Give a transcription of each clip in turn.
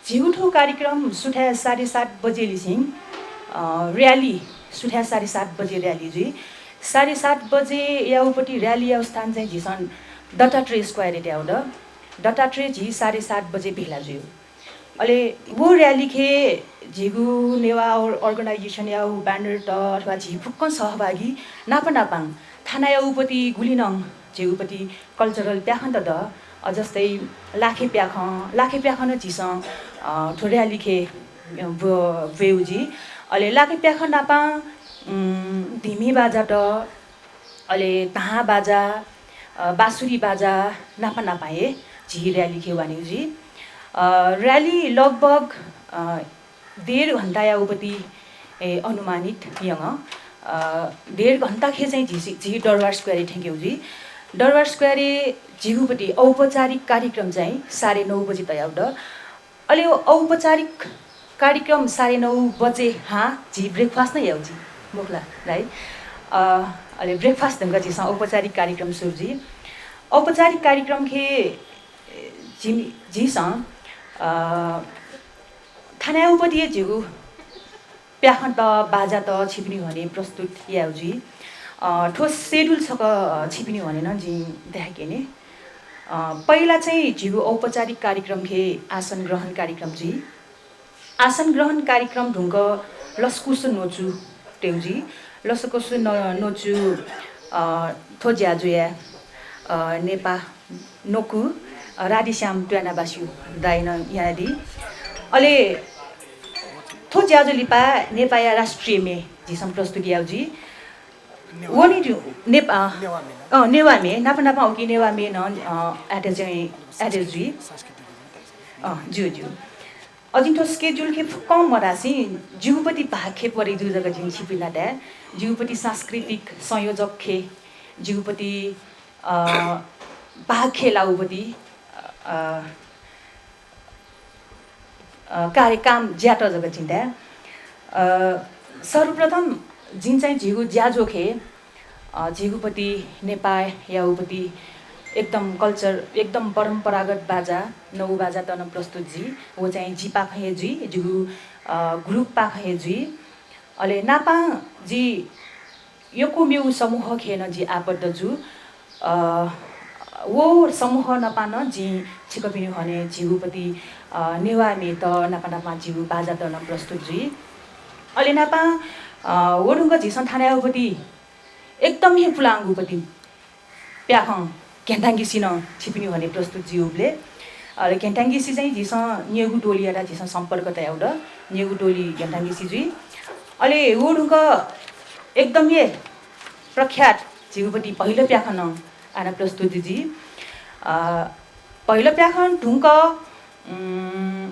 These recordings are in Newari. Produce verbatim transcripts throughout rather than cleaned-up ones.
झीगु थ्व कार्यक्रम सुथाय् साढे सात बजे लिसिं, अ, rally, सुथाय् साढे सात बजे rally जुइ। साढे सात बजे याउपति rally याउ स्थान चाहिँ झीसं दत्तात्रेय square-य् तयाउ द। दत्तात्रेय झी साढे सात बजे भेला जुइ। अले वो rally खे झीगु नेवाः or-, organization याउ banner त अथवा झी फुक्कं सहभागी नाप नापां थानायाउपति गुलिनं झीउपति cultural प्याखंत द, अ, जस्तै लाखे प्याखं, लाखे प्याखं नं झीसं, अ, थ्व rally खे, अ, ब्व-, ब्वेउ जी। अले लाखे प्याखं नापां, उम्, धिमी बाजा त, अले धां बाजा, अ, बाँसुरी बाजा नापा नापा हे झी rally खे वानेउ जी। अ, rally लगभग, अ, डेढ घण्टायाउपति, ए, अनुमानित यंग, अ, डेढ घण्टा खे चाहिँ झी, झी दरबार square-य् थ्यंकेउ जी। दरबार square-य् झीगुपति औपचारिक कार्यक्रम चाहिँ साढे नौ बजे तयाउ द। अले औपचारिक कार्यक्रम साढे नौ बजे हां झी breakfast नं याउ जी, मखुला दाइ। अ, अले breakfast धुंका झीसं औपचारिक कार्यक्रम सुरु जी। औपचारिक कार्यक्रम खे झी, झीसं, अ, थानायाउपति हे झीगु प्याखं त, बाजा त छिपिनि हने प्रस्तुत याउ जी। अ, थ्व schedule छक, अ, छिपिनि हने नं जिं धाय्केने। अ, पहिला चाहिँ झीगु औपचारिक कार्यक्रम खे आसन ग्रहण कार्यक्रम जी। आसन ग्रहण कार्यक्रम धुंक लसकुस नोचु तेउ जी। लसकुस न-, नोचु, अ, थ्व ज्याजुया, अ, नेपा नोकु, अ, राधेश्याम त्वानाबास्यु दाइनं यानादी। अले थ्व ज्याजु लिपा नेपाया राष्ट्रिय मे झीसं प्रस्तुत याउ जी। वनी दु-, नेप-, अ, नेवा मे नं। अ, नेवा मे, नापा नापा उकी नेवा मे नं, अ, attach, attach जुइ। अ, ज्यू, ज्यू। अजिं थ्व schedule खे फुक्कं मधासें जिगुपति भाग खे परे जू जक जिं छिपिं नाताय्। जिगुपति सांस्कृतिक संयोजक खे, जिगुपति, अ, भाग खे लाउपति, अ, अ, कार्यकाम ज्यात जक जिं धाये। अ, सर्वप्रथम जिं चाहिँ झीगु ज्याझ्वः खे, अ, झीगुपति नेपाःयाउपति एकदम culture, एकदम परम्परागत बाजा, नौ बाजा तन प्रस्तुत जी। वो चाहिँ जिपाखं हे जुइ, जिगु, अ, group पाखं हे जुइ। अले नापां जि यक्व मेउ समूह खे नं जि आबद्ध जू। अ, वो समूह नापां नं जिं छिकपिनि हने झीगुपति, अ, नेवा मेत नापा नापा झीगु बाजा तन प्रस्तुत जुइ। अले नापां, अ, वो धुंक झीसं थानायाउपति एकदम हे पुलांगुपति प्याखं घेन्टांगिसि नं छिपिनि हने प्रस्तुत जुइबले। अले घेन्टांगिसि चाहिँ झीसं न्येगु टोलीयात झीसं सम्पर्क तयाउ द, न्येगु टोली घेन्टांगिसि जुइ। अले वो धुंक एकदम हे प्रख्यात झीगुपति पहिलो प्याखं नं आना प्रस्तुत जुइ। अ, पहिलो प्याखं धुंक, उम्,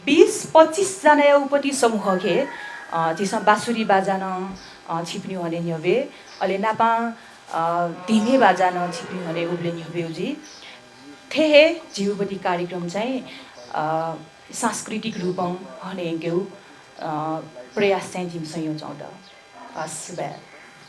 बीस पच्चिस जनायाउपति समूह खे, अ, झीसं बाँसुरी बाजा नं, अ, छिपिनि हने न्ह्यब्वे, अले नापां, अ, धिमे बाजा नं छिपिनि हने उबले न्ह्यब्वेउ जी। थे हे झीउपति कार्यक्रम चाहिँ, अ, सांस्कृतिक रूपं हने यंकेउ, अ, प्रयास चाहिँ जिमिसं याउ च्वं द। हस्, सुभाय्।